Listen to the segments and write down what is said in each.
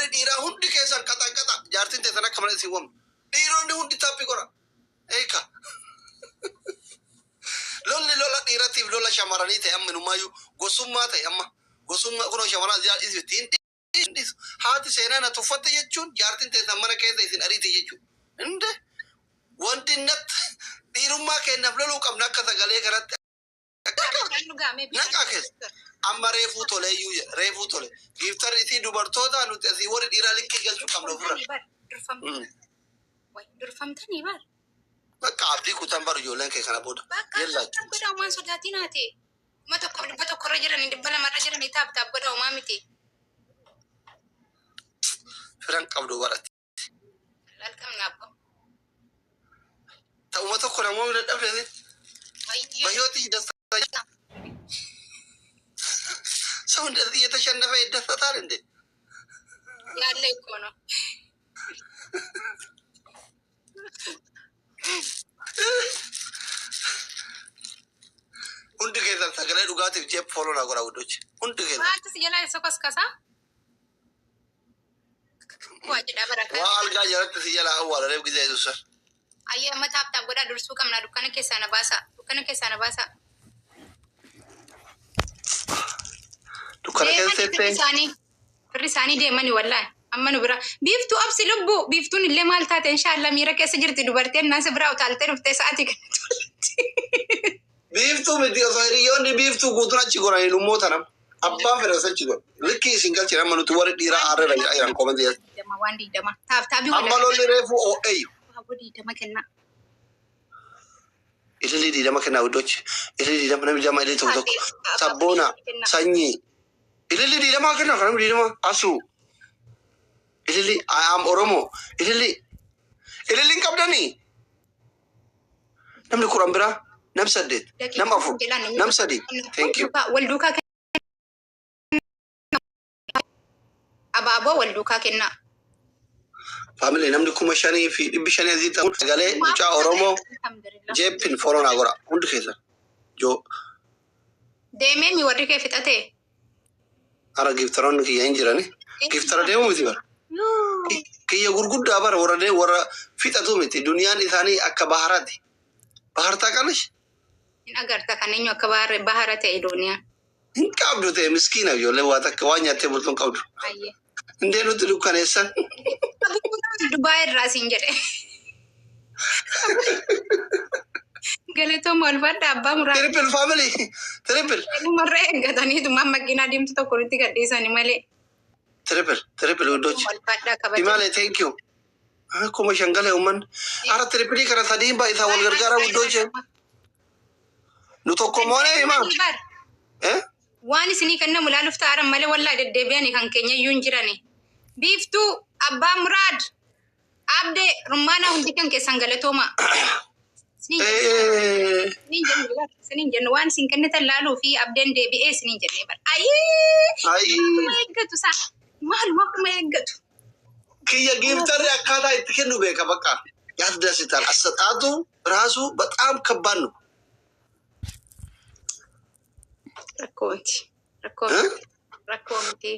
Warri dhiiraa hundi keessan qaxan qaxa jaartiin teessan akka malee isin wamtu. Dhiironni hundi taappii godha. Eeka. Lolli lola dhiiratiif lola shamarranii ta'e amma inumaayyuu gosummaa ta'e amma gosummaa kunoo shamarran as isitti hin dhiisu. Haati seenaa na tuffatte jechuun jaartiin teessan mana keessa isin ariite jechuudha. Inde wanti natti dhiirummaa keenyaaf loluu qabna akka sagalee kanatti. Bishaan dhugaamee bishaan. Naqaa keessa. Amma reefuu tole iyyuu jedha. Reefuu tole. Giiftarri isii dubartoota nuti asii warri dhiiraa likkii galchuu qabna ofirra. Durfamtanii bar. Durfamtanii. Way, durfamtanii bar. Bakka abdii kutan baru ijoolleen kee kana booda. Bakka Yellachu. tap godhaa waan sodaatiin haate. 1100 irra jiranii 200 irra jiranii tap tap godhaa homaa miti. Firan qabdu baratti. Laal qabna abbo. Ta'uma tokko namoonni dadhabde. Wayyoo. በህይወት ደስታ ሰው እንደዚህ እየተሸነፈ ይደሰታል እንዴ? ያለ እኮ ነው። Hundi keessan sagalee dhugaatiif jeep follow naa godhaa ውዶች. Hundi keessan Maaltu si jalaa isa koskasa? Waa jedha barakaa. Waa algaa jalatti si jalaa awwaala reef ጊዜ yesuusan. Ayyaa amma tap tap godhaa dursuu qabna dukkana keessaa na baasa. Dukkana keessaa na baasa. Dukkana Deeman keessa firri settee isaanii. Firri isaanii deemani wallaahi. Amma nu bira. Biiftuu absi lubbu. Biiftuun illee maal taate inshaallah miira keessa jirti dubartiin naan si biraa utaaltee dhuftee sa'aatii kana tolti. Biiftuu miti osoo hiriyoonni biiftuu guutuun achi goranii lummoota nama. Abbaan fedha osoo achi godhu. Likkii isin galchine amma nuti warri dhiiraa aarreera jedhaa jiran comment jedha. 20 waan 20. Taaf taabii Amma lolli reefuu oo'eeyyu. Abaaboo 20 kennaa. Ililii 20 kennaa ውዶች. Ililii 20 namni 20 ililii tokko tokko. Sabboona sanyii. Ililii 20 kennaa kan namni 20 asuu. Ililii I am Oromo. Ililii. Ililii hin qabdanii. Namni 10 biraa nam saddeet nam afur nam sadi. Thank you. Wal duukaa abaaboo wal duukaa kennaa. Family namni 5500 asii ta'uun sagalee mucaa Oromoo Alhamdulillah. jeeppin follow naa godha hundi keessan. Joo Deemee mi warri kee fixatee? Ara giftaroonni kiyya hin jirani. Giftara deemu miti bara. Kiyya gurguddaa bara warra warra fixatu miti. Duniyaan isaanii akka baharaati. Bahar taaqalish Hin agarta kan eenyu akka bahara ta'e dooniyaan. Hin qabdu ta'e miskiina ijoollee waa takka waan nyaattee bultu hin qabdu. Ayyee. Indee nutti dukkaneessan. Dubaay irraa siin jedhe. Galatooma ulfaadha abbaa muraa. Triple family. Triple. Dhumarra eeggataniitu makiinaa diimtuu tokko nutti gadhiisani malee. Triple. Triple ውዶች. Ulfaadha kabajaa. Himalee thank you. Akkuma shangalee uummanni. Ara triplii kana sadiin baay'isaa wal gargaara ውዶች. Nu tokko moonee himaa. Eh? Waan isinii kennamu ilaaluuf ta'aran malee wallaa deddeebi'anii kan keenya iyyuu hin jirani. Biiftuu, Abbaa Muraad, Abdee, Rummaanaa hundi kan keessan galatooma. Isiniin jennu, isiniin jennu bar, isiniin jennu waan isin kennitan laaluu fi Abdeen deebi'ee isiniin jennee bar. Ayii! Ayii. Maaluma eeggatu isaa? Maaluma akkuma eeggatu? Kiyya giftarri akkaataa itti kennu beeka bakka. ያስደስታል። አሰጣጡ ራሱ በጣም ከባድ ነው። Rakkoo miti. Rakkoo እ? miti. Rakkoo miti.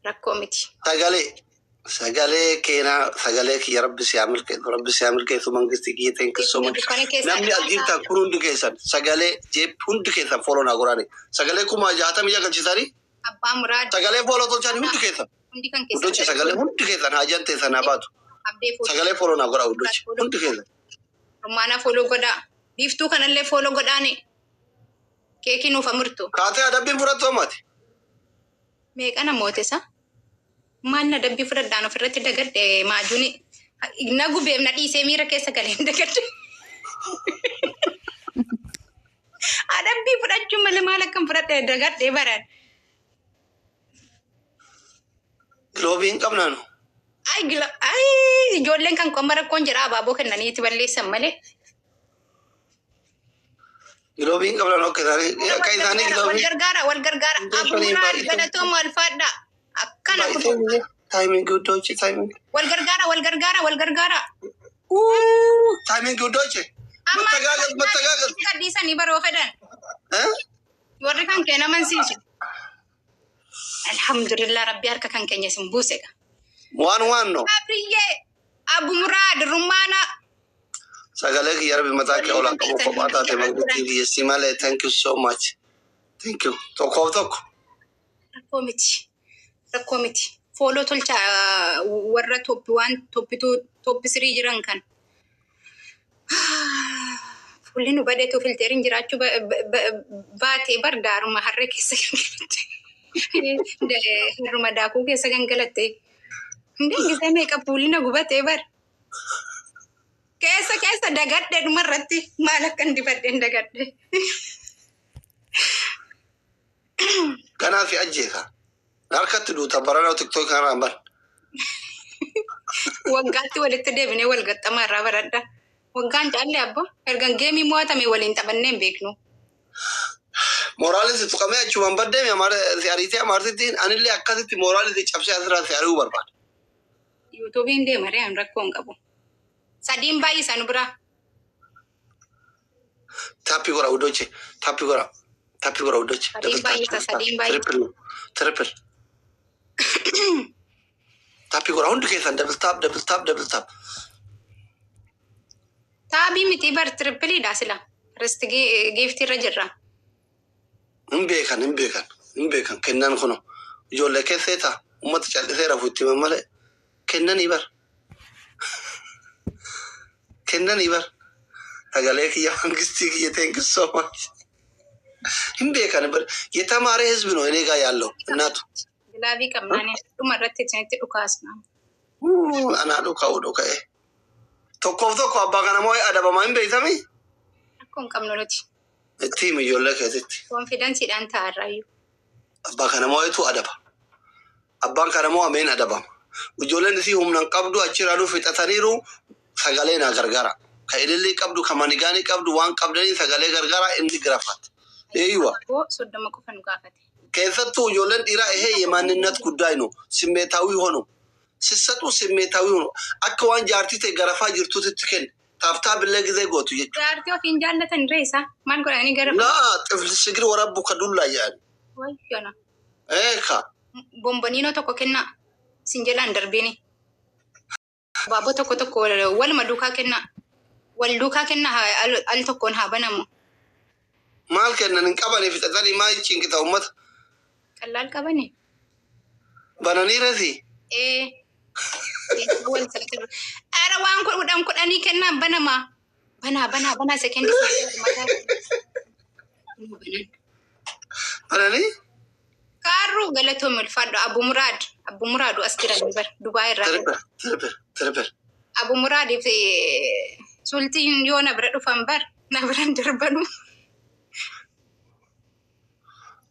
Rakkoo miti. Sagalee sagalee keenaa sagalee kiyya rabbi si haa milkeessu rabbi si haa milkeessu mangistii kiyya thank you so much. Dukkana keessaa Namni as jirtan kun hundi keessan sagalee jeep hundi keessan follow naa godhaani. Sagalee 66,000 galchisanii Abbaa Muraad sagalee follow tolchanii hundi keessan. hundi kan ውዶች keessan sagalee hundi keessan haajaan teessan haa baatu. Abdee follow Sagalee follow naa godhaa ውዶች hundi keessan. Rummaanaa follow godhaa. Biiftuu kanallee follow godhaani. Keekii nuuf amurtu. Kaatee adabbiin fudhattu ammaati. Meeqa namoota isa? Maal na dabbii fudhadhaan ofirratti dagadhe maajuuni. Na gubeef na dhiisee miira keessa galee hin dagadhe. Adabbii fudhachuu malee maal akkam fudhadhe dagadhe baran. Giloobii hin qabnaa nu. Ay gila ay ijoolleen kan qomma rakkoon jedha abaaboo kennaniiti balleessan malee. Giloobii hin qabnaa nu akka isaanii akka isaanii Wal giloobii. gargaara wal gargaara. Abuuraan galatooma alfaadha. Akkana kun Timing ውዶች timing wal gargaara wal gargaara wal gargaara. Timing ውዶች Amma መተጋገዝ መተጋገዝ gadhiisanii baroo fedhan. እ? Warri kan kee naman siisu. Alhamdulillah rabbi harka kan keenya isin buusedha. Waan waan no. Abriyyee Abu Muraad Rummaana. Sagalee kiyya Rabbi mataa kee olaa qabu kophaa taate manguddattii biyyessii malee. Thank you so much. Thank you. Tokkoof tokko. Rakkoo miti. Rakkoo miti. Follow tolcha warra top one, top two, top three jiran kan. Fuulli nu badeetu filteriin jiraachuu baatee bar daaruma harree keessa gangalatte. Harruma daakuu keessa gangalatte. Hundeen gisee meeqa fuulli na gubatee bar. Keessa keessa dagadhe dhumarratti maal akkan dibadheen dagadhe. Ganaa fi ajjeesa. Harkatti duuta baranaa TikTok kanarraan ban. Waggaatti walitti deebinee wal gaxxamaa irraa baradha. Waggaan caalle abbo erga geemii mo'atame waliin taphannee hin beeknu. Mooraalli si tuqamee achumaan baddeemi si ariitee amaartittiin anillee akkasitti mooraalli si cabsee asirraa si ari'uu barbaada. YouTubeiin deema ree an rakkoo hin qabu. Sadiin baay'isa nu biraa. Tap godha ውዶቼ, tap godha. Tap godha ውዶቼ. Sadiin baay'isa, sadiin baay'isa. Triple triple. Tap godha hundi keessan, double tap, double tap, double tap. Taabii miti bar, tripleiidha sila. Risti giiftii irra jirra. Hin beekan, hin beekan, hin beekan. Kennan kuno ijoollee keessee ta'a ummata callisee rafu itti himan malee kennanii bar, kennanii bar. Sagalee kiyya, mangistii kiyya, thank you so much. Hin beekan bar, የተማረ ህዝብ ነው እኔ ጋር ያለው እናቱ። Glove qabnaan dhuma irratti isinitti dhukaasna. Anaa dhuka'u dhuka'e. Tokkoof tokko abbaa kana moo adabamaa hin beektami? Rakkoo hin qabnu nuti. Itti himi ijoollee keessatti. Confidenceiidhaan taa'arraayyuu. Abbaa kana moo'etu adaba. Abbaan kana moo ameen adabama. Ijoolleen isii humna hin qabdu achirraa fixataniiru, sagalee naa gargaara. Ka ilillii qabdu, ka manigaanii qabdu, waan qabdanii sagalee gargaara inni girafaat. Eeyyiwa. Koo 30 qofa nu gaafate. keessattuu ijoolleen dhiiraa ይሄ የማንነት ጉዳይ ነው። ስሜታዊ ሆኖ ሲሰጡ ስሜታዊ ሆኖ akka waan jaartii ta'e garafaa jirtuutti kenna. Tap tapillee gisee gootu jechuudha. Jaartii ofiin jaallatan reessa maal godhanii gara Laa xifli sigir warabbu ka dullaa jedhan. Wayyona. Eeka. Bomboniinoo tokko kennaa. Sin jalaan darbiini. Abaaboo tokko tokko waluma duukaa kennaa. Wal duukaa kennaa, al tokkoon haa banamu. Maal kennan hin qabanii fixatanii maal cinqita uummata. Qallaal qabani. Bananii reesi. Ee. Wal Ara waan 10 10 kennaan banamaa. Banaa, banaa, banaa, sekendii banan. Bananii. Kaarruu galatoome, ulfaadhu. Abu Muraad, Abu Muraadu as jiran bar Dubaay irraa. Triple, triple, triple. Abu Muraadiif sultiin yoo na bira dhufan bar na biran darbanu.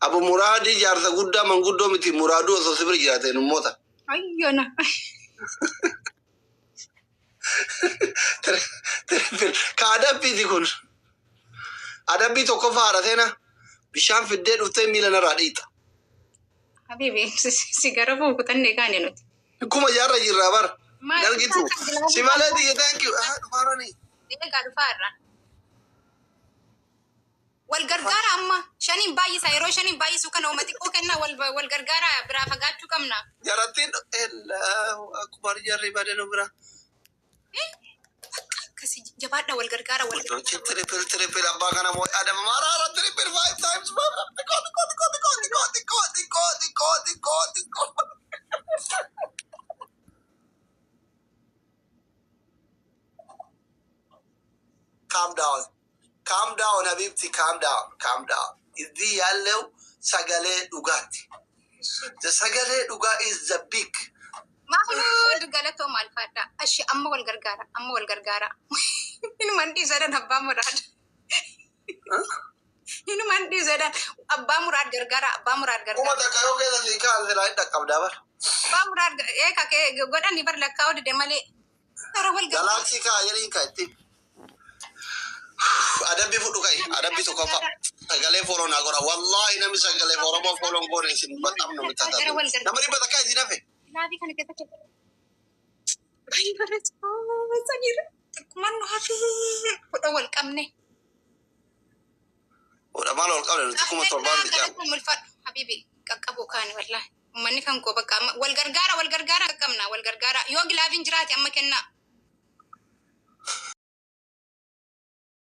Abu Muraadii jaarsa guddaa manguddoo miti, Muraaduu osoo si bira jiraateen immoota. Ayyona. Triple. Ka adabbiiti kun. Adabbii tokkoffaa haadha seena bishaan fiddee dhuftee miila narraa dhiita. Habibi, si gara kutannee kaane nuti. Kuma jaarra jirraa bara. Maal Dargitu. Si malee xiyya, thank you. Ah, dhufaaranii. Eegaa dhufaarra. Wal gargaara amma shaniin baay'isa, yeroo shaniin baay'isu kana uuma xiqqoo kennaa, wal gargaara, biraa fagaachuu qabna. Jarattiin akkuma jarri badee nu bira. Akkasii jabaadha, wal gargaara, wal gargaara. Triple, triple, abbaa kana moo adama maraara, triple five times. Xiqqoo, xiqqoo, xiqqoo, xiqqoo, xiqqoo, xiqqoo, xiqqoo, xiqqoo, xiqqoo, xiqqoo. Calm down, calm down habibti, calm down, calm down. እዚህ ያለው sagalee dhugaati. The sagalee dhugaa is the big. Mahmud galatooma, alfaadha. Ashi amma wal gargaara, amma wal gargaara. Inumaan dhiisadhaan abbaa Muraad. Inumaan dhiisadhaan abbaa Muraad gargaara, abbaa Muraad Kuma gargaara. takka yoo keessa si kaan silaa hin dhaqqabdaa bara. Abbaa Muraad eeka kee godhani bar lakkaa'uu dide malee. Ara wal gargaara. Galaxy kaa jedhiin kaa ittiin. Adabbii fudhu ka'i. Adabbii tokkoffaa. Sagalee follow naa godha. Wallaahi namni sagalee Oromoo follow goone isin baxxamnu miti. Nama 100 isin hafe. Glove kana keessatti. Ay, barattoota sanyirra. Xiqqummaan nu hafee. Fudha wal qabne. Fuudha maal ol qabne nuti 7000 ijaaru. Galatoom, ulfaadhu. Habibi, qaqqabuu kaani wallaahi. Uummanni kan koo bakka amma wal gargaara, wal gargaara qabna, wal gargaara. gargaara. Yoo gilaafiin jiraate amma kennaa.